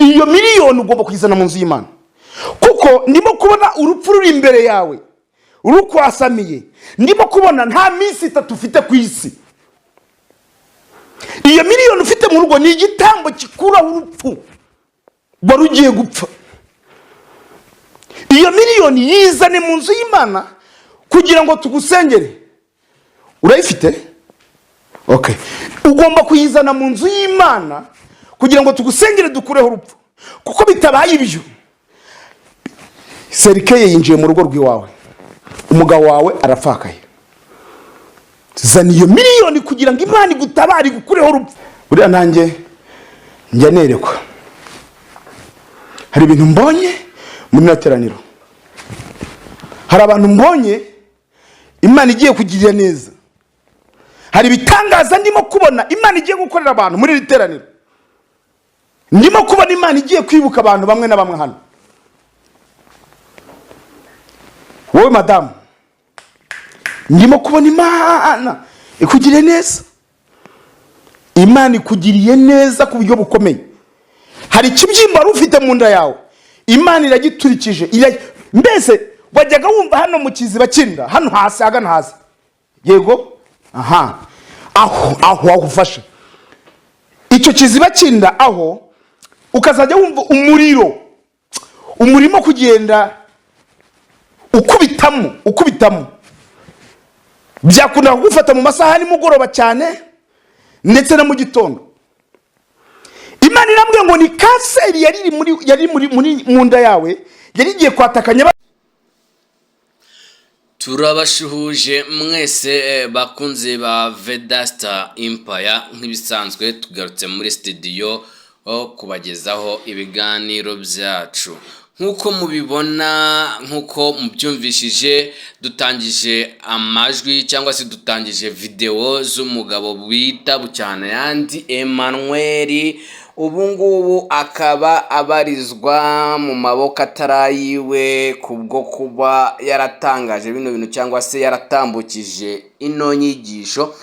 Iyo miliyoni ugomba kuyizana mu nzu y'Imana, kuko ndimo kubona urupfu ruri imbere yawe rukwasamiye. Ndimo kubona nta minsi 3 ufite ku isi. Iyo miliyoni ufite mu rugo ni igitambo gikuraho urupfu wari ugiye gupfa. Iyo miliyoni yizane mu nzu y'Imana kugira ngo tugusengere. Urayifite? Okay. Ugomba kuyizana mu nzu y'Imana kugira ngo tugusengere, dukureho urupfu, kuko bitabaye ibyo, cercueil yinjiye mu rugo rw'iwawe, umugabo wawe arapfakaye. Zana iyo miliyoni kugira ngo Imana igutabare, igukureho urupfu. Buriya nanjye njya nerekwa. Hari ibintu mbonye muri ino teraniro, hari abantu mbonye Imana igiye kugirira neza, hari ibitangaza ndimo kubona Imana igiye gukorera abantu muri iri teraniro. Ndimo kubona Imana igiye kwibuka abantu bamwe na bamwe hano. Wowe madamu, ndimo kubona Imana ikugiriye neza. Imana ikugiriye neza ku buryo bukomeye. Hari ikibyimba wari ufite mu nda yawe, Imana iragiturikije. Mbese wajyaga wumva hano mu kiziba cy'inda, hano hasi, ahagana hasi, yego, aha aho aho ufashe icyo kiziba cy'inda, aho ukazajya wumva umuriro umurimo kugenda ukubitamo ukubitamo. Byakunda kugufata mu masaha ya nimugoroba cyane, ndetse na mu gitondo. Imana irambwira ngo ni kanseri yari iri muri yari muri muri mu nda yawe, yari igiye kwataka. Turabashuhuje mwese, bakunze ba Vedasta Empire. Nk'ibisanzwe tugarutse muri studio kubagezaho ibiganiro byacu. Nk'uko mubibona, nk'uko mubyumvishije, dutangije amajwi cyangwa se dutangije videwo z'umugabo bita Bucyanayandi Emmanuel. Ubu ngubu akaba abarizwa mu maboko atari ayiwe kubwo kuba yaratangaje bino bintu cyangwa se yaratambukije ino nyigisho.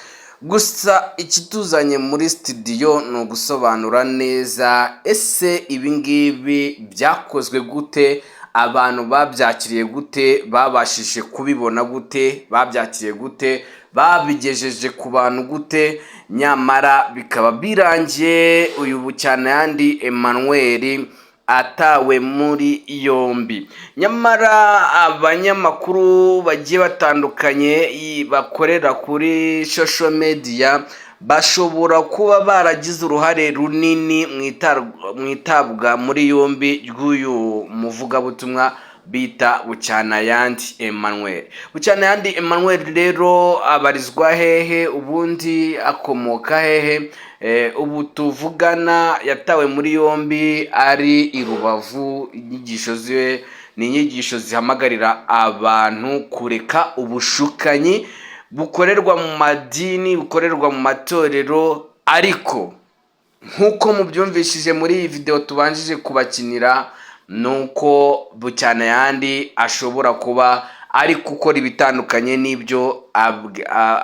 Gusa ikituzanye muri studio ni ugusobanura neza: ese ibi ngibi byakozwe gute? Abantu babyakiriye gute? Babashije kubibona gute? Babyakiriye gute? Babigejeje ku bantu gute? Nyamara bikaba birangiye uyu Bucyanayandi Emmanuel atawe muri yombi. Nyamara abanyamakuru bagiye batandukanye bakorera kuri social media bashobora kuba baragize uruhare runini mu itabwa muri yombi ry'uyu muvugabutumwa bita Bucyanayandi Emmanuel. Bucyanayandi Emmanuel rero abarizwa hehe? Ubundi akomoka hehe? Ubu tuvugana yatawe muri yombi ari i Rubavu. Inyigisho ziwe ni inyigisho zihamagarira abantu kureka ubushukanyi bukorerwa mu madini, bukorerwa mu matorero. Ariko nk'uko mubyumvishije muri iyi videwo tubanjije kubakinira, ni uko Bucyanayandi ashobora kuba ari gukora ibitandukanye n'ibyo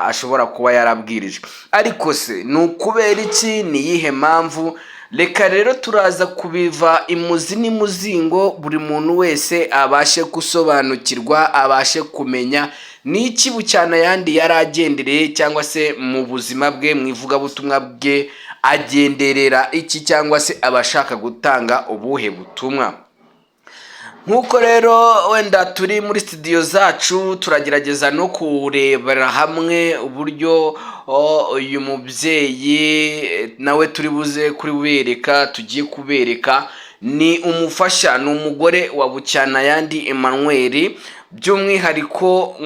ashobora kuba yarabwirijwe. Ariko se ni ukubera iki? Ni iyihe mpamvu? Reka rero turaza kubiva imuzi n'imuzingo, buri muntu wese abashe gusobanukirwa, abashe kumenya ni iki Bucyanayandi yari agendereye, cyangwa se mu buzima bwe, mu ivugabutumwa bwe, agenderera iki, cyangwa se aba ashaka gutanga ubuhe butumwa. Nk'uko rero wenda turi muri studio zacu, turagerageza no kurebera hamwe uburyo uyu mubyeyi nawe turi buze kubereka, tugiye kubereka, ni umufasha, ni umugore wa Bucyanayandi Emmanuel. By'umwihariko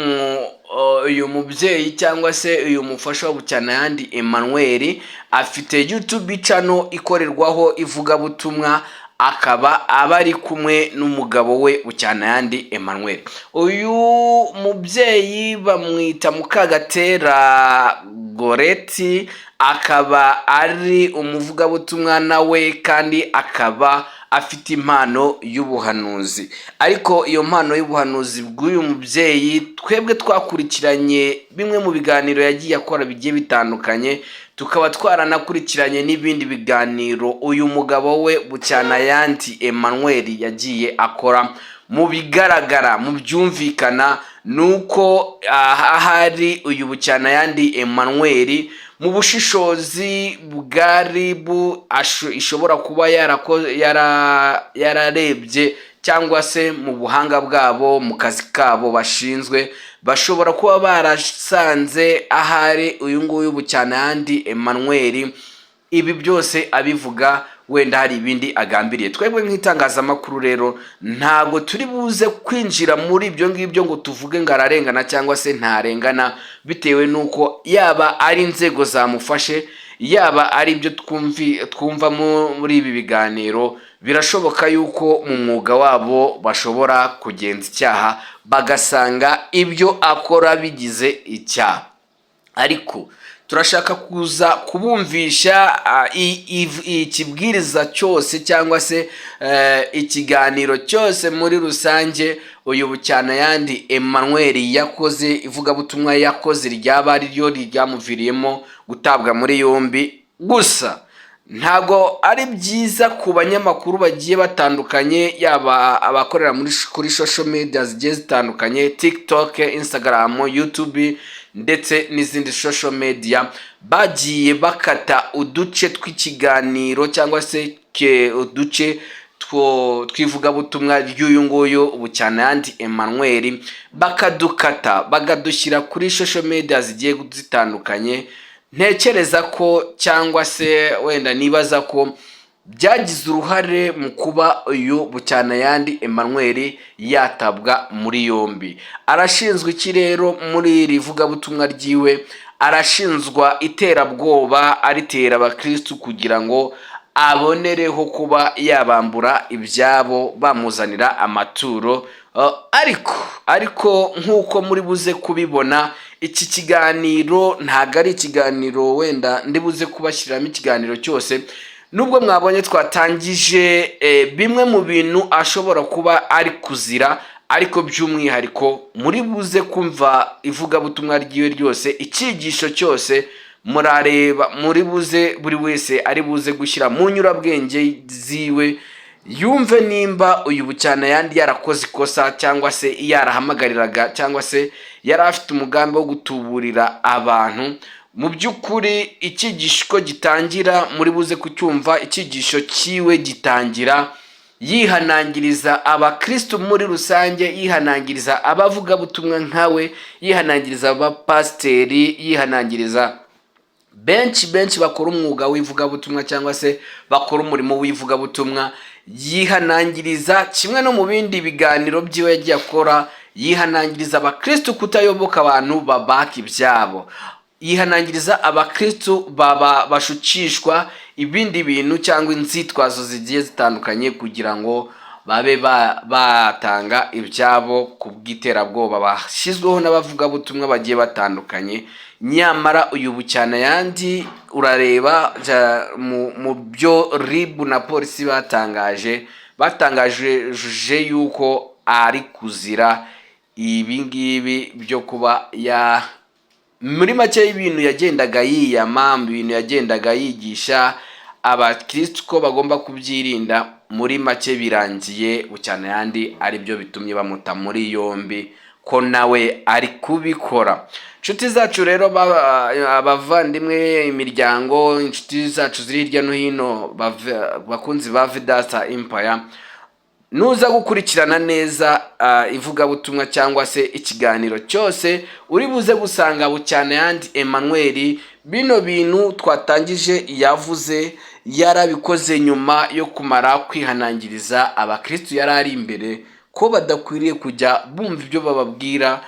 uyu mubyeyi cyangwa se uyu mufasha wa Bucyanayandi Emmanuel afite YouTube channel ikorerwaho ivugabutumwa, akaba aba ari kumwe n'umugabo we Bucyanayandi Emmanuel. Uyu mubyeyi bamwita Mukagatera Goreti, akaba ari umuvugabutumwa nawe kandi akaba Afite impano y'ubuhanuzi, ariko iyo mpano y'ubuhanuzi bw'uyu mubyeyi, twebwe twakurikiranye bimwe mu biganiro yagiye akora bigiye bitandukanye, tukaba twaranakurikiranye n'ibindi biganiro uyu mugabo we Bucyanayandi Emmanuel yagiye akora. Mu bigaragara, mu byumvikana, ni uko ahari uyu Bucyanayandi Emmanuel, mu bushishozi bwa RIB ishobora kuba yararebye, cyangwa se mu buhanga bwabo mu kazi kabo bashinzwe, bashobora kuba barasanze ahari uyu nguyu Bucyanayandi Emmanuel ibi byose abivuga wenda hari ibindi agambiriye. Twebwe nk'itangazamakuru rero ntabwo turi buze kwinjira muri ibyo ngibyo ngo tuvuge ngo ararengana cyangwa se ntarengana, bitewe n'uko yaba ari inzego zamufashe, yaba ari ibyo twumva muri ibi biganiro. Birashoboka yuko mu mwuga wabo bashobora kugenza icyaha, bagasanga ibyo akora bigize icyaha. Ariko turashaka kuza kubumvisha ikibwiriza cyose cyangwa se ikiganiro cyose muri rusange uyu Bucyanayandi Emmanuel yakoze, ivugabutumwa yakoze ryaba ari ryo ryamuviriyemo gutabwa muri yombi. Gusa ntabwo ari byiza ku banyamakuru bagiye batandukanye, yaba abakorera kuri social media zigiye zitandukanye, TikTok, Instagram, YouTube ndetse n'izindi social media, bagiye bakata uduce tw'ikiganiro cyangwa se uduce tw'ivugabutumwa ry'uyu nguyu Bucyanayandi Emmanuel, bakadukata bakadushyira kuri social media zigiye zitandukanye. Ntekereza ko, cyangwa se wenda nibaza ko byagize uruhare mu kuba uyu Bucyanayandi Emmanuel yatabwa muri yombi. Arashinzwe iki rero muri iri vugabutumwa ryiwe? Arashinzwa iterabwoba aritera abakirisitu kugira ngo abonereho kuba yabambura ibyabo bamuzanira amaturo. Ariko nk'uko muri buze kubibona, iki kiganiro ntabwo ari ikiganiro wenda ndi buze kubashyiriramo ikiganiro cyose, nubwo mwabonye twatangije bimwe mu bintu ashobora kuba ari kuzira. Ariko by'umwihariko muri buze kumva ivugabutumwa ryiwe ryose, icyigisho cyose murareba, muri buze, buri wese ari buze gushyira mu nyurabwenge ziwe, yumve nimba uyu Bucyanayandi yarakoze ikosa, cyangwa se yarahamagariraga, cyangwa se yari afite umugambi wo gutuburira abantu. Mu by'ukuri icyigisho uko gitangira muri buze kucyumva. Icyigisho cyiwe gitangira yihanangiriza abakristu muri rusange, yihanangiriza abavugabutumwa nkawe, yihanangiriza abapasiteri, yihanangiriza benshi benshi bakora umwuga w'ivugabutumwa cyangwa se bakora umurimo w'ivugabutumwa. Yihanangiriza kimwe no mu bindi biganiro byiwe yagiye akora, yihanangiriza abakristu kutayoboka abantu babaka ibyabo, yihanangiriza abakristu baba bashukishwa ibindi bintu cyangwa inzitwazo zigiye zitandukanye kugira ngo babe batanga ibyabo ku bw'iterabwoba bashyizweho n'abavugabutumwa bagiye batandukanye. Nyamara uyu Bucyanayandi, urareba mu byo RIB na polisi batangaje yuko ari kuzira ibi ngibi byo kuba ya, muri make y'ibintu yagendaga yiyama, mu bintu yagendaga yigisha abakirisitu ko bagomba kubyirinda. Muri make birangiye Bucyanayandi aribyo bitumye bamuta muri yombi, ko nawe ari kubikora. Inshuti zacu rero, abavandimwe, imiryango, inshuti zacu ziri hirya no hino, bakunzi ba Vedasta Empire, nuza gukurikirana neza ivugabutumwa cyangwa se ikiganiro cyose, uri buze gusanga Bucyanayandi Emmanuel bino bintu twatangije yavuze yarabikoze nyuma yo kumara kwihanangiriza abakristu yari ari imbere ko badakwiriye kujya bumva ibyo bababwira.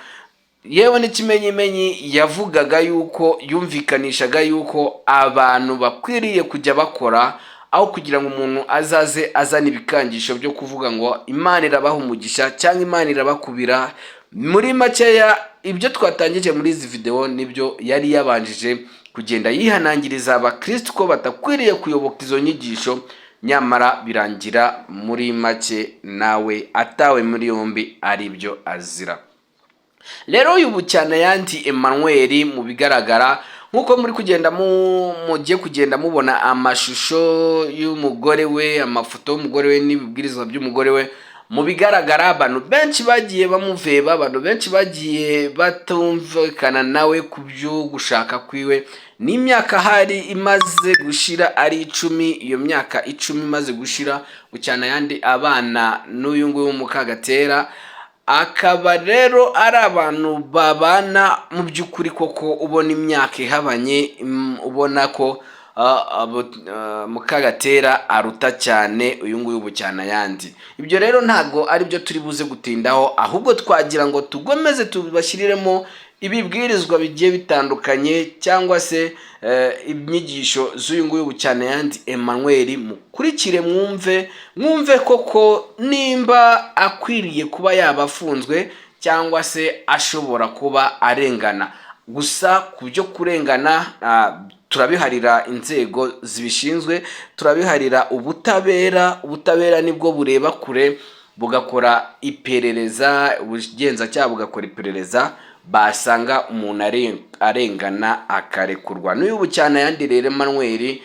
Yewe n'ikimenyimenyi yavugaga yuko, yumvikanishaga yuko abantu bakwiriye kujya bakora aho kugira ngo umuntu azaze azana ibikangisho byo kuvuga ngo Imana irabaha umugisha cyangwa Imana irabakubira. Muri makeya, ibyo twatangije muri izi videwo nibyo yari yabanjije kugenda yihanangiriza abakristu ko badakwiriye kuyoboka izo nyigisho. Nyamara birangira muri make nawe atawe muri yombi, ari byo azira. Rero uyu Bucyanayandi Emmanuel, mu bigaragara nk'uko muri kugenda mugiye kugenda mubona amashusho y'umugore we, amafoto y'umugore we n'ibibwirizwa by'umugore we, mu bigaragara abantu benshi bagiye bamuveba, abantu benshi bagiye batumvikana nawe ku byo gushaka kwiwe. N'imyaka hari imaze gushira ari 10. Iyo myaka 10 imaze gushira Bucyanayandi abana n'uyu nguyu Mukagatera, akaba rero ari abantu babana mu by'ukuri koko ubona imyaka ihabanye, ubona ko Mukagatera aruta cyane uyu nguyu Bucyanayandi. Ibyo rero ntabwo ari byo turi buze gutindaho, ahubwo twagira ngo tugomeze tubashyiriremo ibibwirizwa bigiye bitandukanye cyangwa se inyigisho z'uyu nguyu Bucyanayandi Emmanuel. Mukurikire mwumve koko nimba akwiriye kuba yaba afunzwe cyangwa se ashobora kuba arengana. Gusa ku byo kurengana turabiharira inzego zibishinzwe, turabiharira ubutabera. Ubutabera nibwo bureba kure bugakora iperereza, ubugenzacyaha bugakora iperereza, basanga umuntu arengana akarekurwa. N'uyu Bucyanayandi rero Emmanuel,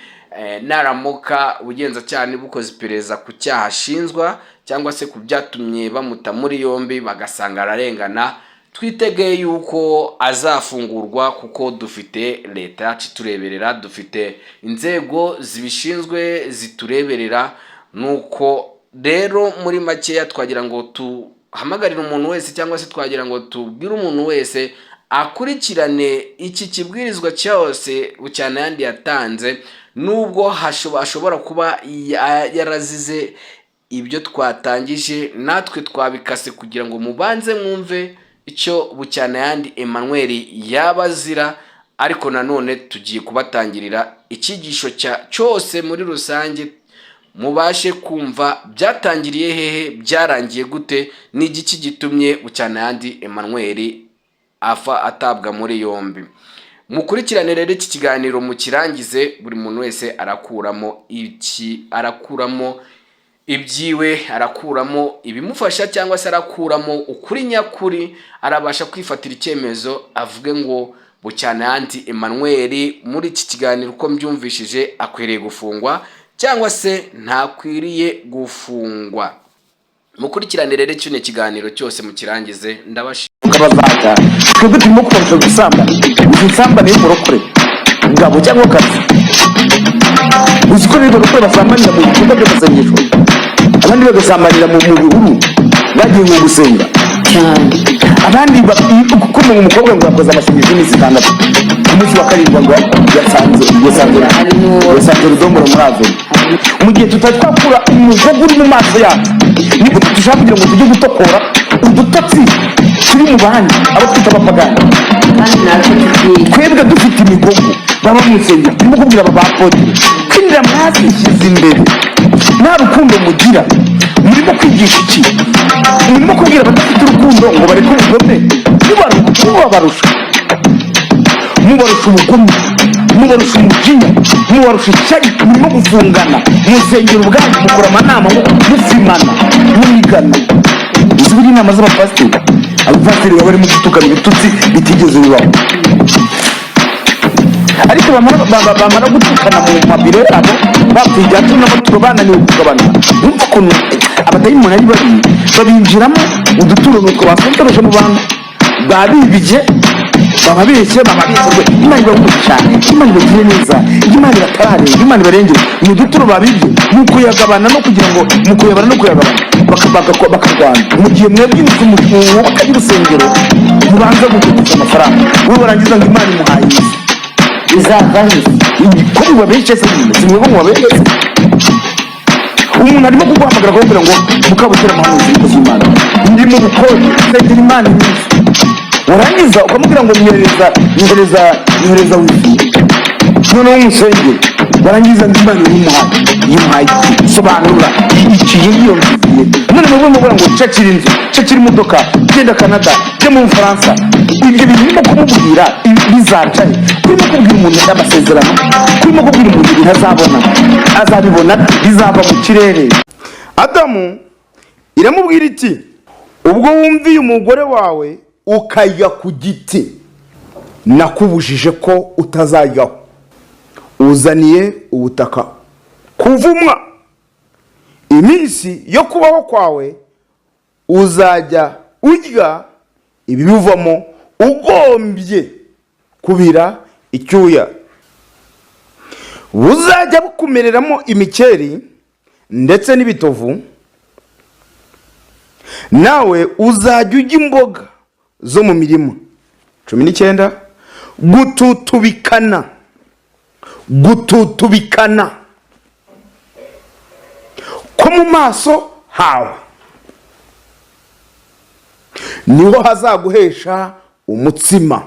naramuka ubugenzacyaha bukoze iperereza ku cyaha ashinjwa cyangwa se ku byatumye bamuta muri yombi, bagasanga ararengana, twitege yuko azafungurwa, kuko dufite leta yacu itureberera, dufite inzego zibishinzwe zitureberera. Nuko rero muri makeya twagira ngo tuhamagarire umuntu wese cyangwa se twagira ngo tubwire umuntu wese akurikirane iki kibwirizwa cyose Bucyanayandi yatanze, nubwo ashobora kuba yarazize ibyo twatangije. Natwe twabikase kugira ngo mubanze mwumve icyo Bucyanayandi Emmanuel yaba azira, ariko nanone tugiye kubatangirira icyigisho cyose muri rusange, mubashe kumva byatangiriye hehe, byarangiye gute, ni igiki gitumye Bucyanayandi Emmanuel afa atabwa muri yombi. Mukurikirane rero iki kiganiro mukirangize. Buri muntu wese arakuramo iki? Arakuramo ibyiwe, arakuramo ibimufasha cyangwa se arakuramo ukuri nyakuri, arabasha kwifatira icyemezo avuge ngo Bucyanayandi Emmanuel muri iki kiganiro uko mbyumvishije akwiriye gufungwa cyangwa se ntakwiriye gufungwa. Mukurikirane rero kino kiganiro cyose mukirangize. Ndabashimiye. Bazaga twebwe turimo kubarusha gusambana. Izi nsambane y'umurokore ngabo cyangwa kazi, uzi ko rero abarokore basambanira mu bikorwa by'amasengesho, abandi bagasambanira mu bihuru bagiye ngo gusenga Cyane. Abandi kuko mu umukobwa ngo yakoze amasengesho y'iminsi 6, ku munsi wa karindwi ngo yasanze yasanze rudomoro muri aveni. Mu gihe tutari twakura umugogo uri mu maso yacu, nibwo dushaka kugira ngo tujye gutokora udutotsi turi mu bandi, abo twita abapagani. Kandi natwe tukiga. Twebwe dufite imigogo baba mu nsengero. Turimo kubwira aba bapodiri kwinjira mwazishyize imbere, nta rukundo mugira. Murimo kwigisha iki? Murimo kubwira abadafite urukundo ngo bareke ubugome. Mubabarusha, mubarusha ubugome, mubarusha umujinya, mubarusha ishyari. Murimo gufungana mu nsengero ubwanyu, mukora amanama mufimana, munigana. Uzi buriya inama z'abapasiteri? Abapasiteri baba barimo gutukana ibitutsi bitigeze bibaho, ariko bamara gutukana mu mabiro yabo, bapfuye ibya hato n'amaturo bananiwe kugabana. Wumva ukuntu abadayimoni ari babi, babinjiramo. Uduturo ni utwo basoreje mu bantu, babibye, bababeshye, bababeshye. Imana ibahe, Imana ibagire neza, Imana ibatabare, Imana ibarengere. Ni uduturo babibye mu kuyagabana no kugira ngo mu kuyabana no kuyagabana bakarwana. Mu gihe mwebwe inzu mwubaka y'urusengero mubanza gukutuza amafaranga, wowe warangiza ngo Imana imuhaye inzu. Izava he? Ko mubabeshye se nyine? Si mwebwe mubabeshye se? Umuntu arimo kuguhamagara akakubwira ngo Mukabutera amahanuzi y'umukozi w'Imana, ndi mu bukode, nsengera Imana iminsi. Warangiza ukamubwira ngo nyohereza, nyohereza, nyohereza wifi, noneho umusengere. Warangiza ngo Imana irimuhaye. Yimuhaye iki? Sobanura iki iyo nziye. None mwebwe mubwira ngo cakira inzu, cakira imodoka, genda Canada, jya mu Bufaransa. Ibyo bintu urimo kumubwira bizacaye. Kurimo kubwira umuntu amasezerano, kurimo kubwira umuntu ibintu azabona, azabibona bizava mu kirere. Adamu iramubwira iti: "Ubwo wumviye umugore wawe ukajya ku giti nakubujije ko utazajyaho, uzaniye ubutaka kuvumwa. Iminsi yo kubaho kwawe uzajya urya ibibivamo ugombye kubira icyuya. Buzajya bukumereramo imikeri ndetse n'ibitovu, nawe uzajya urya imboga zo mu mirima." 19, gututubikana, gututubikana ko mu maso hawe niho hazaguhesha umutsima.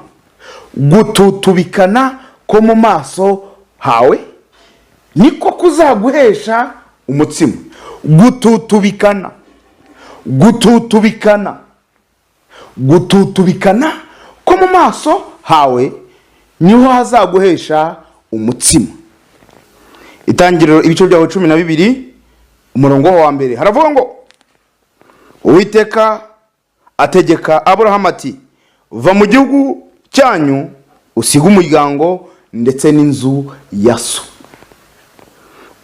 Gututubikana ko mu maso hawe niko kuzaguhesha umutsima. Gututubikana, gututubikana, gututubikana ko mu maso hawe niho hazaguhesha umutsima. Itangiriro, ibice byaho 12, umurongo wa mbere, haravuga ngo: "Uwiteka ategeka Aburahamu ati: 'Va mu gihugu cyanyu, usige umuryango ndetse n'inzu ya so,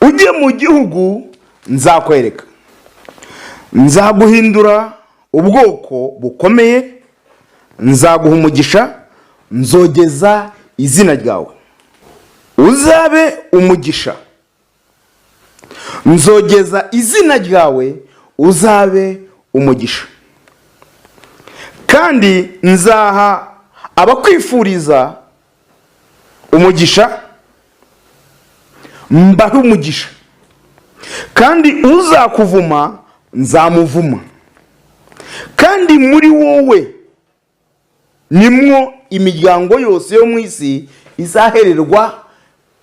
ujye mu gihugu nzakwereka. Nzaguhindura ubwoko bukomeye, nzaguha umugisha, nzogeza izina ryawe, uzabe umugisha. Nzogeza izina ryawe, uzabe umugisha, kandi nzaha abakwifuriza umugisha mbahe umugisha, kandi uzakuvuma nzamuvuma. Kandi muri wowe nimwo imiryango yose yo mu isi izahererwa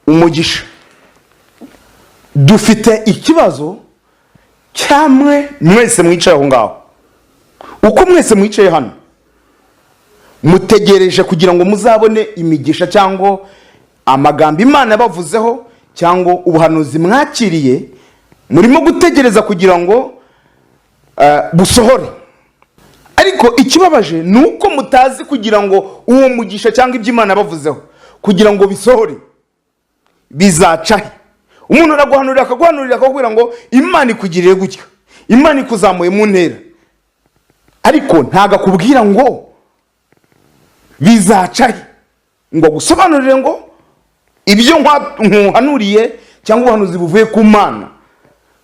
umugisha." Dufite ikibazo cyamwe mwese mwicaye aho ngaho. Uko mwese mwicaye hano mutegereje kugira ngo muzabone imigisha cyangwa amagambo Imana yabavuzeho cyangwa ubuhanuzi mwakiriye, murimo gutegereza kugira ngo busohore. Ariko ikibabaje ni uko mutazi kugira ngo uwo mugisha cyangwa ibyo Imana yabavuzeho kugira ngo bisohore bizaca he. Umuntu araguhanurira, akaguhanurira, akakubwira ngo Imana ikugiriye gutya, Imana ikuzamuye mu ntera, ariko ntabwo akubwira ngo bizaca he, ngo agusobanurire ngo ibyo nkuhanuriye cyangwa ubuhanuzi buvuye ku Mana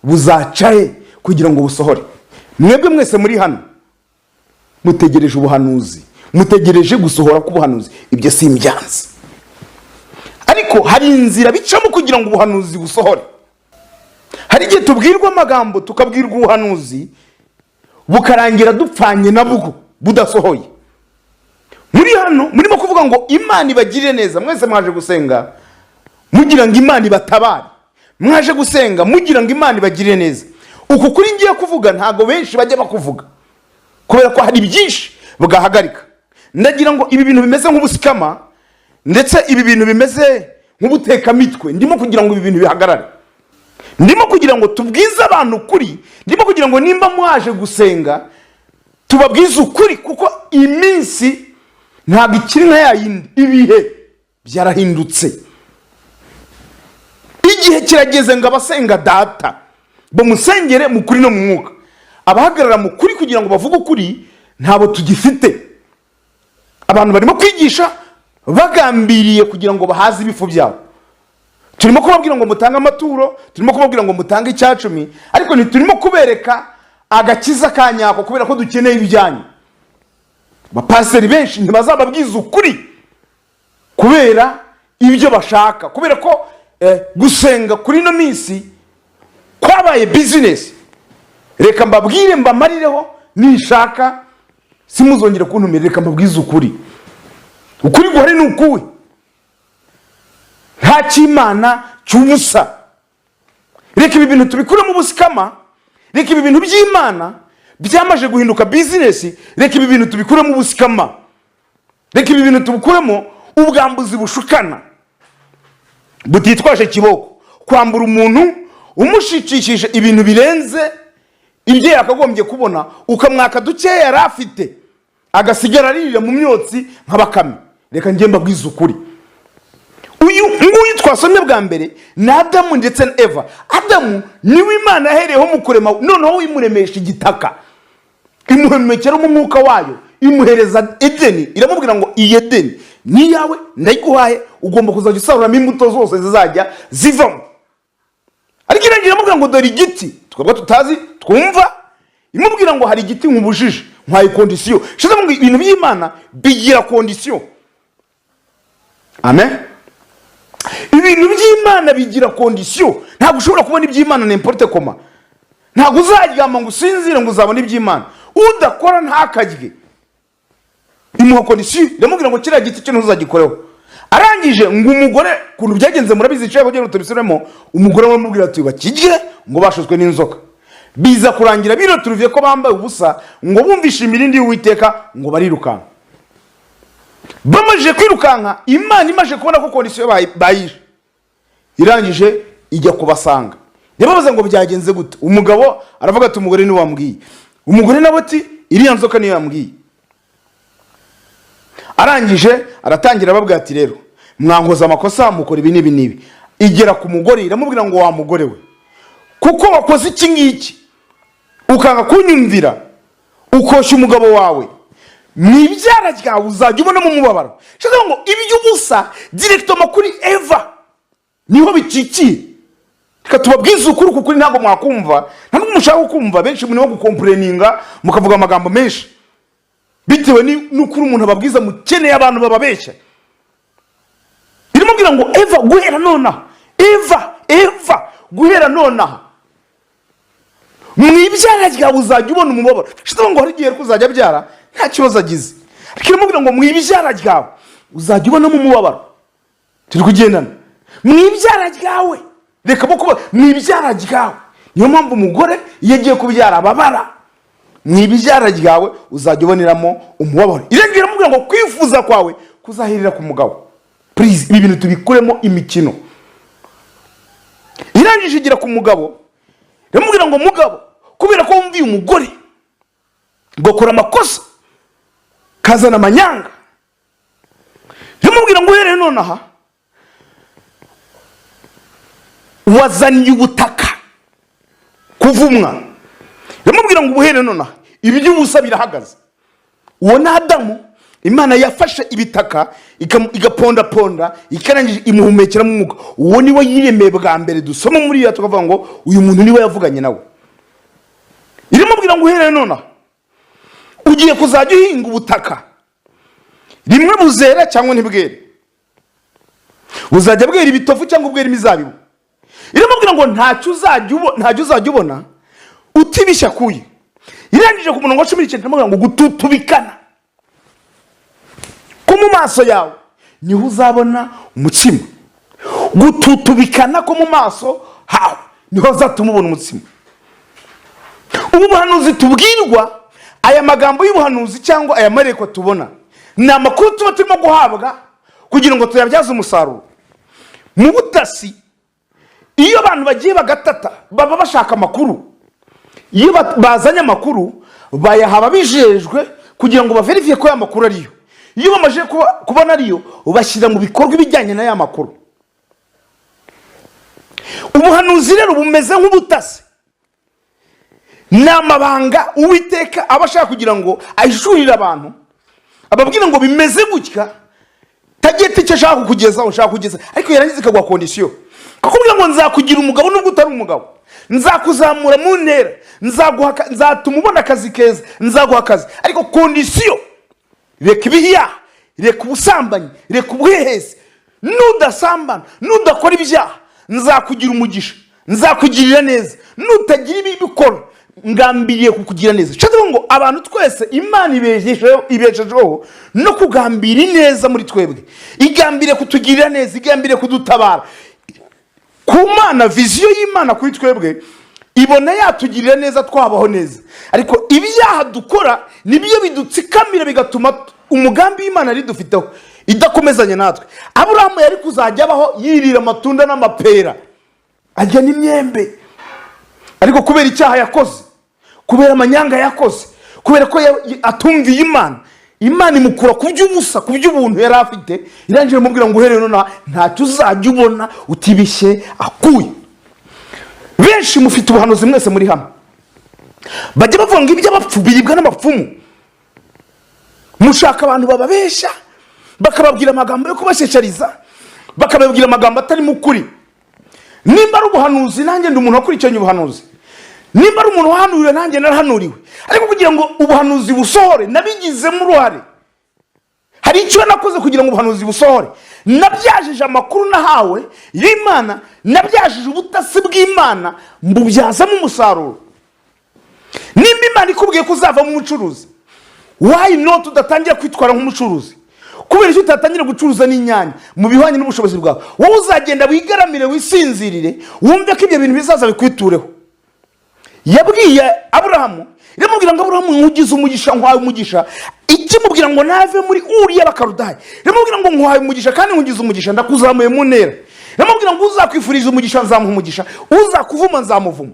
buzaca he kugira ngo busohore. Mwebwe mwese muri hano mutegereje ubuhanuzi, mutegereje gusohora k'ubuhanuzi. Ibyo si ibyanze, ariko hari inzira bicamo kugira ngo ubuhanuzi busohore. Hari igihe tubwirwa amagambo, tukabwirwa ubuhanuzi, bukarangira dupfanye nabwo budasohoye. Muri hano murimo kuvuga ngo Imana ibagirire neza. Mwese mwaje gusenga mugira ngo Imana ibatabare, mwaje gusenga mugira ngo Imana ibagirire neza. Uku kuri ngiye kuvuga ntabwo benshi bajya bakuvuga kubera ko hari byinshi bwahagarika. Ndagira ngo ibi bintu bimeze nk'ubusikama, ndetse ibi bintu bimeze nk'ubutekamitwe, ndimo kugira ngo ibi bintu bihagarare. Ndimo kugira ngo tubwize abantu ukuri. Ndimo kugira ngo nimba mwaje gusenga tubabwize ukuri, kuko iminsi ntabwo ikiri nka ya yindi. Ibihe byarahindutse. Igihe kirageze ngo abasenga Data bamusengere mu kuri no mu mwuka. Abahagarara mu kuri kugira ngo bavuge ukuri ntabwo tugifite. Abantu barimo kwigisha bagambiriye kugira ngo bahaze ibifu byabo. Turimo kubabwira ngo mutange amaturo, turimo kubabwira ngo mutange icyacumi, ariko ntiturimo kubereka agakiza ka nyako kubera ko dukeneye ibyanyu. Abapasiteri benshi ntibazababwiza ukuri kubera ibyo bashaka, kubera ko gusenga kuri ino minsi kwabaye bizinesi. Reka mbabwire, mbamarireho, nishaka simuzongere kuntumira. Reka mbabwize ukuri. Ukuri guhari ni ukuwe: nta cy'Imana cy'ubusa. Reka ibi bintu tubikuremo ubusikama. Reka ibi bintu by'Imana byamaze guhinduka bizinesi, reka ibi bintu tubikuremo ubusikama. Reka ibi bintu tubikuremo Ubwambuzi bushukana butitwaje kiboko, kwambura umuntu umushikishije ibintu birenze ibyo yakagombye kubona, ukamwaka dukeya yari afite, agasigara aririra mu myotsi nka Bakame. Reka njye mbabwize ukuri, uyu nguyu twasomye bwa mbere ni Adamu ndetse na Eva. Adamu niwe Imana yahereyeho mu kurema, noneho imuremesha igitaka, imuhumekeramo umwuka wayo, imuhereza Edeni, iramubwira ngo: "Iyi Edeni ni iyawe, ndayiguhaye, ugomba kuzajya usaruramo imbuto zose zizajya zivamo." Ariko irangira iramubwira ngo: "Dore igiti twebwe tutazi twumva." Imubwira ngo: "Hari igiti nkubujije, nkwaye condition." Shize ngo ibintu by'Imana bigira condition. Amen. Ibintu by'Imana bigira condition. Ntabwo ushobora kubona iby'Imana n'importe comment. Ntabwo uzaryama ngo usinzire ngo uzabone iby'Imana. Udakora ntakarye. Imuha condition, iramubwira ngo: "Kiriya giti cyo ntuzagikoreho." Arangije ngo umugore, ukuntu byagenze murabizi, icyo kugira ngo tubisubiremo, umugore aramubwira ati: "Bakirye." Ngo bashutswe n'inzoka, biza kurangira biroturuviye ko bambaye ubusa, ngo bumvishe imirindi y'Uwiteka, ngo barirukanka. Bamajije kwirukanka, Imana imaze kubona ko condition bayishe, irangije ijya kubasanga, yababaza ngo: "Byagenze gute?" Umugabo aravuga ati: "Umugore niwe wambwiye." Umugore nawe ati: "Iriya nzoka niyo yambwiye." Arangije aratangira ababwira ati: "Rero mwankoze amakosa, mukora ibi n'ibi n'ibi." Igera ku mugore, iramubwira ngo: "Wa mugore we, kuko wakoze iki ngiki, ukanga kunyumvira, ukoshya umugabo wawe, mu ibyara ryawe uzajya ubonamo umubabaro." Shaka ngo iby'ubusa directement kuri Eva niho bicikiye. Reka tubabwize ukuri, kuko ntabwo mwakumva, ntabwo mushaka kumva. Benshi murimo gucomplaininga, mukavuga amagambo menshi bitewe n'ukuri umuntu ababwiza. Mukeneye abantu bababeshya. Iramubwira ngo: "Eva, guhera nonaha, Eva, Eva, guhera nonaha mu ibyara ryawe uzajya ubona umubabaro." Shita ngo hari igihe uzajya abyara nta kibazo agize, ariko iramubwira ngo: "Mu ibyara ryawe uzajya ubonamo umubabaro." Turi kugendana? Mu ibyara ryawe, reka bo kuba mu ibyara ryawe. Niyo mpamvu umugore iyo agiye kubyara ababara. Mu ibyara ryawe uzajya uboneramo umubabaro. Irengera iramubwira ngo: "Kwifuza kwawe kuzahirira ku mugabo." Please, ibi bintu tubikuremo imikino. Irangije igera ku mugabo, iramubwira ngo: "Mugabo, kubera ko wumviye umugore ugakora amakosa kazana amanyanga," iramubwira ngo: "Uhereye nonaha wazaniye ubutaka kuvumwa." Iramubwira ngo: "Ubuhere nonaha iby'ubusa birahagaze." Uwo ni Adamu. Imana yafashe ibitaka, igapondaponda, ikarangije imuhumekeramo umwuka. Uwo niwe yiremeye bwa mbere dusoma muri iyo, tukavuga ngo uyu muntu niwe yavuganye nawe. Iramubwira ngo: "Uhereye nonaha ugiye kuzajya uhinga ubutaka, rimwe buzera cyangwa ntibwere, buzajya bwera ibitovu cyangwa ubwera imizabibu." Iramubwira ngo: "Ntacyo uzajya ubona utibishya akuye." Irangije ku murongo wa 19 iramubwira ngo: "Gututubikana ko mu maso yawe niho uzabona umutsima." Gututubikana ko mu maso hawe niho azatuma ubona umutsima. Ubu buhanuzi tubwirwa, aya magambo y'ubuhanuzi cyangwa aya marekwa tubona, ni amakuru tuba turimo guhabwa kugira ngo tuyabyaze umusaruro. Mu butasi, iyo abantu bagiye bagatata, baba bashaka amakuru. Iyo bazanye amakuru, bayaha ababijejwe kugira ngo baverifiye ko aya makuru ariyo. Iyo bamaze kubona ariyo, bashyira mu bikorwa ibijyanye n'aya makuru. Ubuhanuzi rero bumeze nk'ubutasi, ni amabanga Uwiteka aba ashaka kugira ngo ahishurire abantu, ababwira ngo bimeze gutya, target icyo ashaka kukugezaho, ushaka kugeza, ariko yarangiza ikaguha condition, kakubwira ngo: "Nzakugira umugabo nubwo utari umugabo, nzakuzamura mu ntera, nzatuma ubona akazi keza, nzaguha akazi, ariko condition: reka ibiyaha, reka ubusambanyi, reka ubuhehesi. Nudasambana, nudakora ibyaha, nzakugira umugisha, nzakugirira neza. Nutagira ibi bikora, ngambiriye kukugira neza." Nshatse kuvuga ngo abantu twese Imana ibeshejeho no kugambira ineza muri twebwe, igambiriye kutugirira neza, igambiriye kudutabara. Ku Mana, vision y'Imana kuri twebwe, ibona yatugirira neza, twabaho neza, ariko ibyaha dukora nibyo bidutsikamira, bigatuma umugambi w'Imana ridufiteho. Idakomezanya natwe, Aburahamu yari kuzajya abaho yirira amatunda n'amapera, arya n'imyembe. Ariko kubera icyaha yakoze, kubera amanyanga yakoze, kubera ko atumviye Imana, Imana imukura ku by'ubusa, ku by'ubuntu yari afite. Irangije imubwira ngo uhereye nonaha ntacyo uzajya ubona utibishye akuye. Benshi mufite ubuhanuzi mwese muri hano. Bajya bavuga ngo iby'abapfu biribwa n'abapfumu. Mushaka abantu bababesha, bakababwira amagambo yo kubashishariza, bakababwira amagambo atarimo ukuri. Nimba ari ubuhanuzi, nanjye ndi umuntu wakurikiranye ubuhanuzi. Nimba ari umuntu wahanuriwe, nanjye narahanuriwe. Ariko kugira ngo ubuhanuzi busohore, nabigizemo uruhare. Hari icyo nakoze kugira ngo ubuhanuzi busohore. Nabyajije amakuru nahawe y'Imana, nabyajije ubutasi bw'Imana, mbubyazamo umusaruro. Nimba Imana ikubwiye ko uzavamo umucuruzi, why not udatangira kwitwara nk'umucuruzi? Kubera icyo utatangira gucuruza n'inyanya mu bihwanye n'ubushobozi bwawe? Wowe uzagenda wigaramire, wisinzirire, wumve ko ibyo bintu bizaza bikwitureho. Yabwiye Aburahamu, iramubwira ngo: "Aburahamu, nkugize umugisha, nkwaye umugisha." Ikimubwira ngo nave muri Uri y'Abakarudayi, iramubwira ngo: "Nkwaye umugisha kandi nkugize umugisha, ndakuzamuye mu ntera." Iramubwira ngo: "Uzakwifuriza umugisha nzamuha umugisha, uzakuvuma nzamuvuma."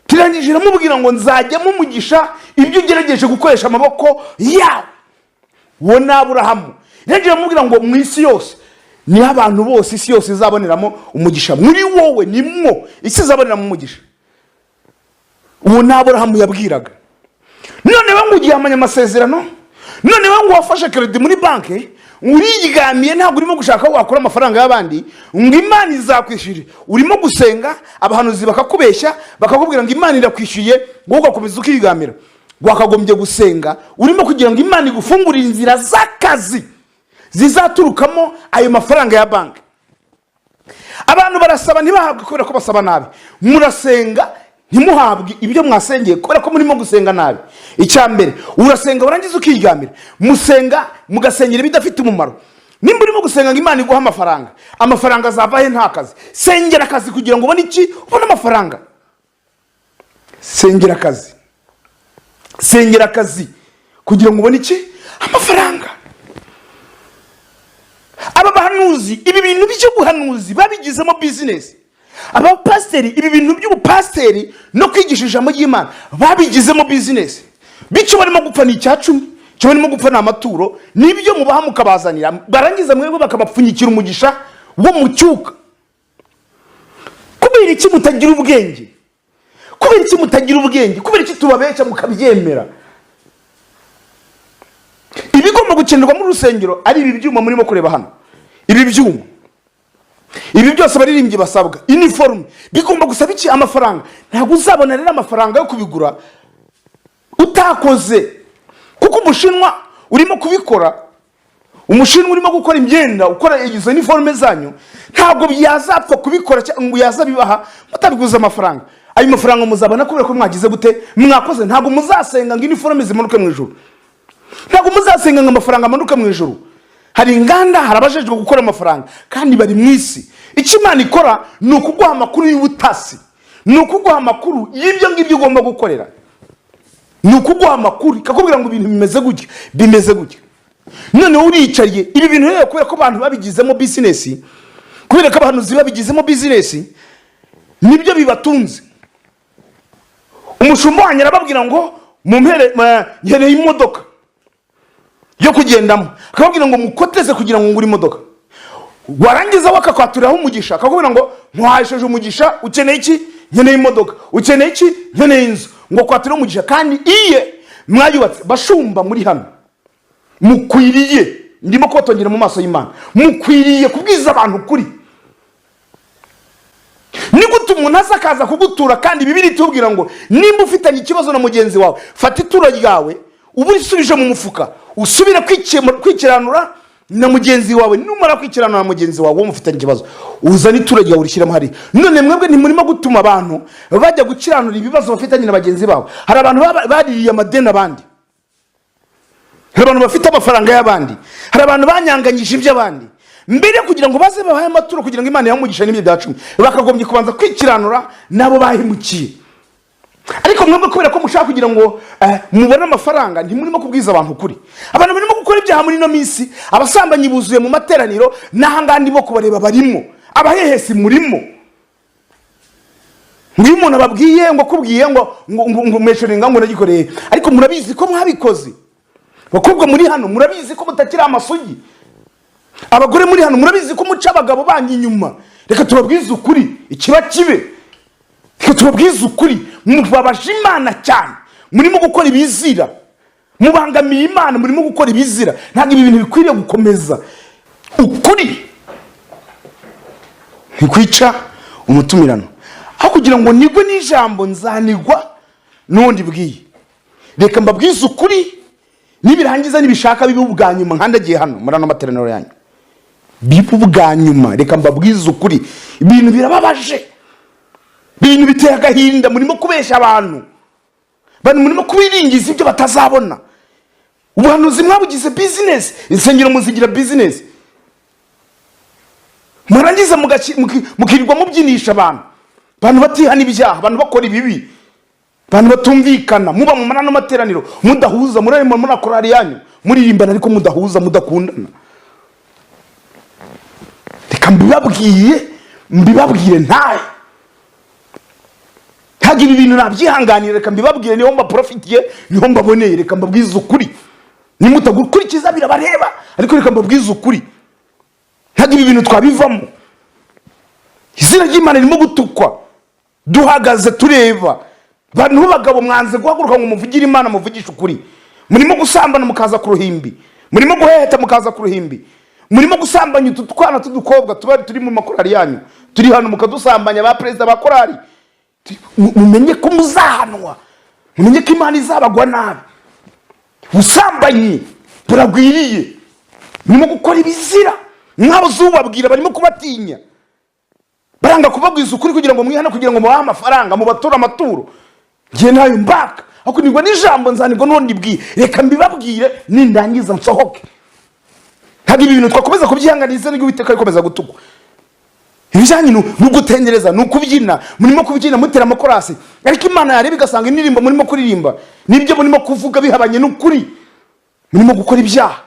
Kirangije iramubwira ngo: "Nzajyamo umugisha ibyo ugerageje gukoresha amaboko yawe." Uwo ni Aburahamu. Irangije iramubwira ngo mu isi yose niho abantu bose, isi yose izaboneramo umugisha. Muri wowe nimwo isi izaboneramo umugisha. Uwo ni Aburahamu yabwiraga. None we ngo ugiye amasezerano, none we ngo wafashe crédit muri banki, urigamiye, ntabwo urimo gushaka aho wakura amafaranga y'abandi ngo Imana izakwishyure. Urimo gusenga, abahanuzi bakakubeshya, bakakubwira ngo Imana irakwishyuye, wowe ugakomeza ukigamira. Wakagombye gusenga urimo kugira ngo Imana igufungurire inzira z'akazi zizaturukamo ayo mafaranga ya banki. Abantu barasaba ntibahabwe kubera ko basaba nabi. Murasenga ntimuhabwe ibyo mwasengeye kubera ko murimo gusenga nabi. Icya mbere, urasenga warangiza ukiryamira. Musenga mugasengera ibidafite umumaro. Nimba urimo gusenga ngo Imana iguhe amafaranga, amafaranga azava he nta kazi? Sengera akazi kugira ngo ubone iki? Ubone amafaranga. Sengera akazi, sengera akazi kugira ngo ubone iki? Amafaranga. Aba bahanuzi, ibi bintu by'ubuhanuzi babigizemo bizinesi. Abapasiteri, ibi bintu by'ubupasiteri no kwigisha ijambo ry'Imana babigizemo bizinesi. Bityo barimo gupfa ni icya cumi, icyo barimo gupfa ni amaturo, nibyo mubaha mukabazanira, barangiza mwebwe bakabapfunyikira umugisha wo mu cyuka. Kubera iki mutagira ubwenge? Kubera iki mutagira ubwenge? Kubera iki tubabeshya mukabyemera? Ibigomba gukenerwa muri rusengero ari ibi byuma murimo kureba hano, ibi byuma, ibi byose abaririmbyi basabwa, iniforume, bigomba gusaba iki? Amafaranga. Ntabwo uzabona rero amafaranga yo kubigura utakoze, kuko Umushinwa urimo kubikora, Umushinwa urimo gukora imyenda, ukora izo iniforume zanyu, ntabwo yazapfa kubikora ngo yazabibaha mutabiguze amafaranga. Ayo mafaranga muzabona kubera ko mwagize gute? Mwakoze. Ntabwo muzasenga ngo iniforume zimanuke mu ijuru, ntabwo muzasenga ngo amafaranga amanuke mu ijuru. Hari inganda, hari abajejwe gukora amafaranga kandi bari mu isi. Icyo Imana ikora ni ukuguha amakuru y'ubutasi, ni ukuguha amakuru y'ibyo ngibyo ugomba gukorera, ni ukuguha amakuru ikakubwira ngo ibintu bimeze gutya, bimeze gutya. Noneho uriyicariye. Ibi bintu rero, kubera ko abantu babigizemo bizinesi, kubera ko abahanuzi babigizemo bizinesi, nibyo bibatunze. Umushumba wanyu arababwira ngo mumpere, nkeneye imodoka yo kugendamo, akababwira ngo mukoteze kugira ngo ngure imodoka. Warangiza we akakwaturiraho umugisha, akakubwira ngo nkwahesheje umugisha, ukeneye iki? Nkeneye imodoka. Ukeneye iki? Nkeneye inzu. Ngo kwaturireho umugisha kandi iye mwayubatse. Bashumba muri hano, mukwiriye, ndimo kubatongera mu maso y'Imana, mukwiriye kubwiza abantu ukuri. Ni gute umuntu aza akaza kugutura, kandi Bibiri itubwira ngo nimba ufitanye ikibazo na mugenzi wawe, fata ituro ryawe uba urisubije mu mufuka, usubire kwikiranura na mugenzi wawe. Numara kwikiranura na mugenzi wawe uwo mufitanye ikibazo, uzane ituro ryawe urishyiramo hariya. None mwebwe ntimurimo gutuma abantu bajya gukiranura ibibazo bafitanye na bagenzi babo. Hari abantu baririye amadeni abandi, hari abantu bafite amafaranga y'abandi, hari abantu banyanganyije iby'abandi. Mbere yo kugira ngo baze babahe amaturo kugira ngo Imana yamugisha n'ibyo bya cumi, bakagombye kubanza kwikiranura n'abo bahemukiye. Ariko mwebwe kubera ko mushaka kugira ngo mubone amafaranga, ntimurimo kubwiza abantu ukuri. Abantu barimo gukora ibyaha muri ino minsi. Abasambanyi buzuye mu materaniro, n'ahangaha ndimo kubareba barimo. Abahehesi murimo. Ngo iyo umuntu ababwiye ngo akubwiye ngo meshoringa ngo nagikoreye, ariko murabizi ko mwabikoze. Bakobwa muri hano, murabizi ko mutakiri amasugi. Abagore muri hano, murabizi ko muca abagabo banyu inyuma. Reka tubabwize ukuri, ikiba kibe. Reka tubabwize ukuri, mubabaje Imana cyane. Murimo gukora ibizira, mubangamiye Imana, murimo gukora ibizira. Ntabwo ibi bintu bikwiriye gukomeza. Ukuri ntikwica umutumirano. Aho kugira ngo nigwe n'ijambo, nzanigwa n'undi bwiye. Reka mbabwize ukuri, nibirangiza nibishaka bibe ubwa nyuma nkandagiye hano muri ano materaniro yanyu, bibe ubwa nyuma. Reka mbabwize ukuri, ibintu birababaje, ibintu biteye agahinda. Murimo kubesha abantu, abantu murimo kubiringiza ibyo batazabona. Ubuhanuzi mwabugize bizinesi, insengero muzigira bizinesi, murangiza mukirirwa mubyinisha abantu, abantu batihana ibyaha, abantu bakora ibibi, abantu batumvikana. Muba mu manano materaniro mudahuza, murarema muri korari yanyu muririmbana ariko mudahuza, mudakundana. Reka mbibabwiye, mbibabwire ntahe. Ntabwo ibi bintu nabyihanganira. Reka mbibabwire, niho mbaprofitiye, niho mbaboneye. Reka mbabwize ukuri, nimutagukurikiza birabareba, ariko reka mbabwize ukuri, ntabwo ibi bintu twabivamo. Izina ry'Imana ririmo gutukwa duhagaze tureba. Abantu b'abagabo mwanze guhaguruka ngo muvugire Imana, muvugishe ukuri. Murimo gusambana mukaza ku ruhimbi, murimo guheheta mukaza ku ruhimbi, murimo gusambanya utu twana tw'udukobwa tuba turi mu makorari yanyu, turi hano mukadusambanya, ba perezida ba korari. Mumenye ko muzahanwa, mumenye ko Imana izabagwa nabi. Ubusambanyi buragwiriye, murimo gukora ibizira. Mwabuze ubabwira, barimo kubatinya, baranga kubabwiza ukuri kugira ngo mwihane, kugira ngo mubahe amafaranga, mubature amaturo. Ngiye ntayo mbaka, ariko nigwa n'ijambo, nzanirwa n'undi bwiye. Reka mbibabwire, nindangiza nsohoke. Ntabwo ibi bintu twakomeza kubyihanganira, izina ry'Uwiteka rikomeza gutukwa. Ibijyanye no gutengereza ni ukubyina, murimo kubyina mutera amakorasi, ariko Imana yareba igasanga indirimbo murimo kuririmba n'ibyo murimo kuvuga bihabanye n'ukuri. Murimo gukora ibyaha.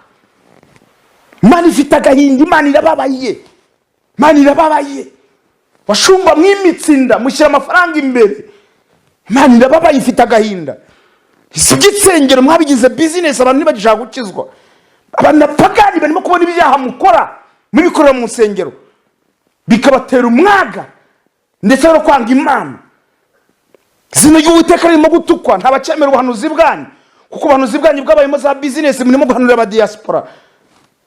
Imana ifite agahinda, Imana irababaye, Imana irababaye. Bashumba mwimitse inda, mushyira amafaranga imbere. Imana irababaye, ifite agahinda. Si iby'insengero mwabigize bizinesi, abantu ntibagishaka gukizwa. Abantu bapagani barimo kubona ibyaha mukora mubikorera mu nsengero, bikabatera umwaga ndetse no kwanga Imana. Izina ry'Uwiteka ririmo gutukwa. Ntabacyemera ubuhanuzi bwanyu, kuko ubuhanuzi bwanyu bwabayemo za bizinesi. Murimo guhanurira abadiyasipora,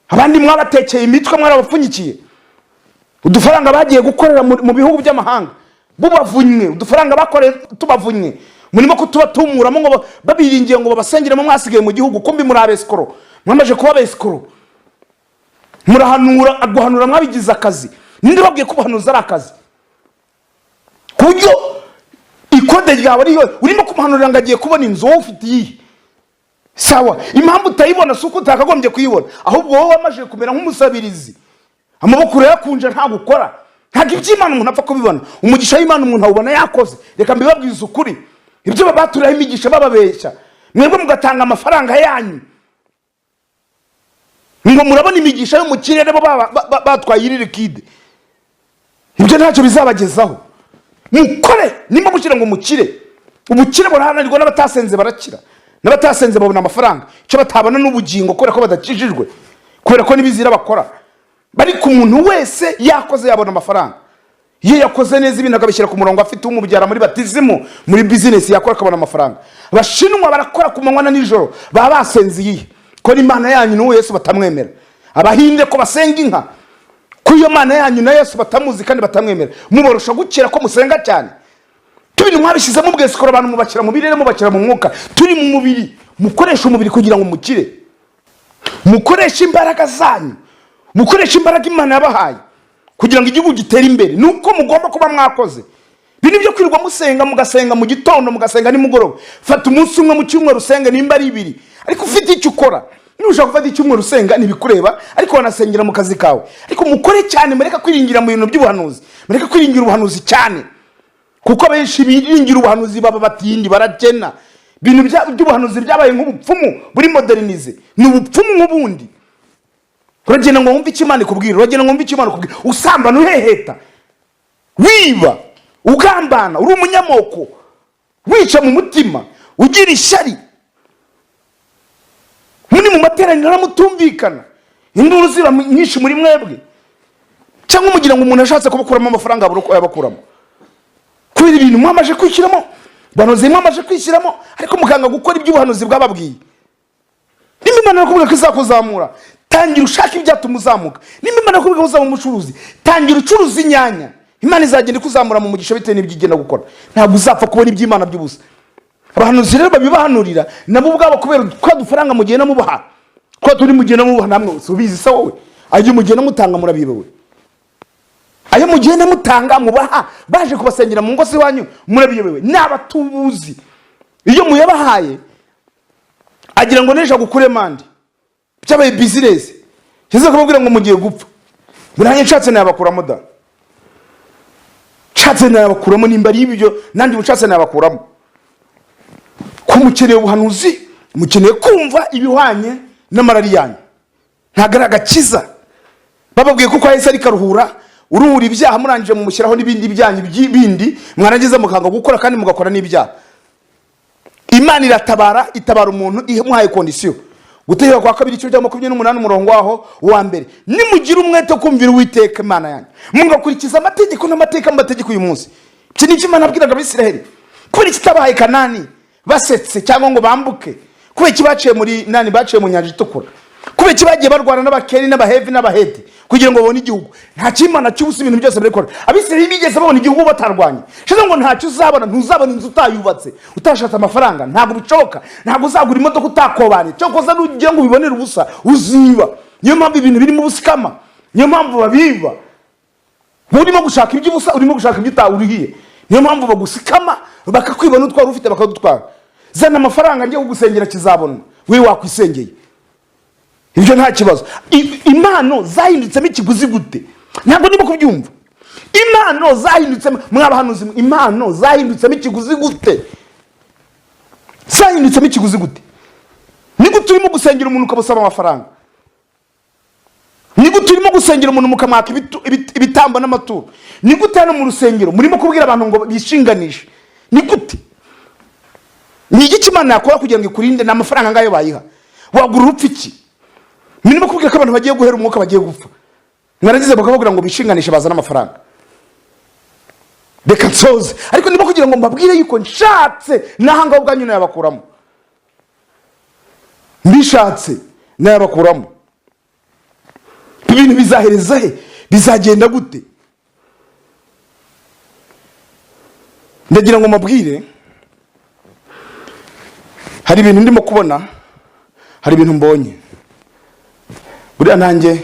abandi mwabatekeye imitwe, mwarabapfunyikiye udufaranga bagiye gukorera mu bihugu by'amahanga, bubavunnye udufaranga bakoreye tubavunnye, murimo kutubatumuramo ngo babiringiye ngo babasengeremo mwasigaye mu gihugu. Kumbi muri abesikoro, mwamaze kuba abesikoro. Murahanura, guhanura mwabigize akazi. Ninde babwiye ko ubuhanuzi ari akazi, ku buryo ikode ryawe ariyo urimo kumuhanurira ngo agiye kubona inzu, wowe ufite iyihe? Sawa, impamvu utayibona si uko utakagombye kuyibona, ahubwo wowe wamaze kumera nk'umusabirizi, amaboko urayakunje, ntabwo ukora. Ntabwo iby'Imana umuntu apfa kubibona. Umugisha w'Imana umuntu awubona yakoze. Reka mbibabwize ukuri, ibyo babaturaho imigisha bababeshya, mwebwe mugatanga amafaranga yanyu ngo murabona imigisha yo mu kirere, bo batwaye iri liquide, ibyo ntacyo bizabagezaho. Mukore nimba mushyira ngo mukire. Ubukire burahananirwa, n'abatasenze barakira, n'abatasenze babona amafaranga. Icyo batabona n'ubugingo, kubera ko badakijijwe, kubera ko n'ibizira bakora. Ariko umuntu wese yakoze yabona amafaranga. Iyo yakoze neza ibintu akabishyira ku murongo, afite umubyara muri batizimu, muri bizinesi, yakora akabona amafaranga. Abashinwa barakora ku manywa na nijoro, baba basenze iyihe, ko n'Imana yanyu n'uwo Yesu batamwemera? Abahinde ko basenga inka, ko iyo Mana yanyu na Yesu batamuzi kandi batamwemera, mubarusha gukira ko musenga cyane? Tubiri mwabishyizemo ubwesikoro, abantu mubashyira mu birere, mubashyira mu mwuka. Turi mu mubiri, mukoresha umubiri kugira ngo mukire. Mukoreshe imbaraga zanyu, mukoreshe imbaraga Imana yabahaye kugira ngo igihugu gitere imbere. Ni uko mugomba kuba mwakoze. Ibi ni byo kwirirwa musenga, mugasenga mu gitondo, mugasenga nimugoroba. Fata umunsi umwe mu cyumweru usenge, nimba ari ibiri, ariko ufite icyo ukora. Niba ushaka gufata icyumweru usenga, ntibikureba, ariko wanasengera mu kazi kawe. Ariko mukore cyane, mureke kwiringira mu bintu by'ubuhanuzi, mureke kwiringira ubuhanuzi cyane, kuko abenshi biringira ubuhanuzi baba batindi, barakena. Ibintu by'ubuhanuzi byabaye nk'ubupfumu buri modernize, ni ubupfumu nk'ubundi. Uragenda ngo wumve icyo Imana ikubwira, uragenda ngo wumve icyo Imana ikubwira, usambana, uheheta, wiba, ugambana, uri umunyamoko, wica mu mutima, ugira ishyari, muri mu materaniro aramutumvikana, induru ziba nyinshi muri mwebwe. Cyangwa mugira ngo umuntu ashatse kubakuramo amafaranga abura uko yabakuramo, kubera ibintu mwamaze kwishyiramo, ubuhanuzi mwamaze kwishyiramo, ariko mukanga gukora ibyo ubuhanuzi bwababwiye. Nimba Imana irakubwira ko izakuzamura, tangira ushake ibyatuma uzamuka. Nimba Imana irakubwira ko uzaba umucuruzi, tangira ucuruza inyanya. Imana izagenda ikuzamura mu mugisha bitewe n'ibyo igenda gukora. Ntabwo uzapfa kubona iby'Imana by'ubusa. Abahanuzi rero babibahanurira nabo ubwabo, kubera twa dufaranga mugenda mubaha, twa turi mugenda mubaha, namwe si ubizi se wowe? Ayo mugenda mutanga murabibewe, ayo mugenda mutanga mubaha baje kubasengera mu ngo z'iwanyu murabiyobewe. Ni abatubuzi. Iyo muyabahaye agira ngo n'ejo agukuremo andi. Byabaye business. Kiza kubabwira ngo mugiye gupfa. Nanjye nshatse nayabakuramo da, nshatse nayabakuramo. Nimba ari ibyo, nanjye ubu nshatse nayabakuramo. Ko mukeneye ubuhanuzi, mukeneye kumva ibihwanye n'amarari yanyu, ntabwo ari agakiza. Bababwiye ko kwa Yesu ari karuhura, uruhura ibyaha, murangije mumushyiraho n'ibindi byanyu bindi, mwarangiza mukanga gukora kandi mugakora n'ibyaha. Imana iratabara, itabara umuntu imuhaye condition. Gutegeka kwa Kabiri, igice cya 28, umurongo waho wa mbere: "Nimugira umwete wo kumvira Uwiteka Imana yanyu, mugakurikiza amategeko n'amateka mu mategeko uyu munsi." Iki ni icyo Imana abwiraga Abisiraheli. Kubera iki itabahaye Kanani basetse cyangwa ngo bambuke? Kubera iki baciye muri nani, baciye mu Nyanja Itukura? Kubera iki bagiye barwana n'Abakeni n'Abahevi n'Abaheti kugira ngo babone igihugu? Nta cy'Imana cy'ubusa, ibintu byose barikora. Abisiraheli bigeze babona igihugu batarwanye? Shize ngo ntacyo uzabona. Ntuzabona inzu utayubatse, utashatse amafaranga, ntabwo bishoboka. Ntabwo uzagura imodoka utakobanye. Cyokoza nugira ngo ubibonere ubusa, uziba. Niyo mpamvu ibintu birimo ubusikama, niyo mpamvu babiba. Urimo gushaka iby'ubusa, urimo gushaka ibyo utawurihiye. Niyo mpamvu bagusikama, bakakwiba n'utwara ufite bakadutwara. Zana amafaranga njye kugusengera, kizabonwa. We wakwisengeye, ibyo nta kibazo. Impano zahindutsemo ikiguzi gute? Ntabwo ndimo kubyumva. Impano zahindutsemo, mwabahanuzi mwe, impano zahindutsemo ikiguzi gute? Zahindutsemo ikiguzi gute? Ni gute urimo gusengera umuntu ukamusaba amafaranga? Ni gute urimo gusengera umuntu mukamwaka ibitambo n'amaturo? Ni gute hano mu rusengero murimo kubwira abantu ngo bishinganishe? Ni gute? Ni igiki Imana yakora kugira ngo ikurinde? Ni amafaranga ngayo bayiha? Wagura urupfu iki? Murimo kubwira ko abantu bagiye guhera umwuka, bagiye gupfa, mwarangiza bakababwira ngo bishinganishe, bazane amafaranga. Reka nsoze, ariko ndimo kugira ngo mbabwire yuko nshatse n'aha ngaho ubwanyu nayabakuramo. Mbishatse nayabakuramo. Ibintu bizahereza he? Bizagenda gute? Ndagira ngo mbabwire, hari ibintu ndimo kubona, hari ibintu mbonye. Buriya nanjye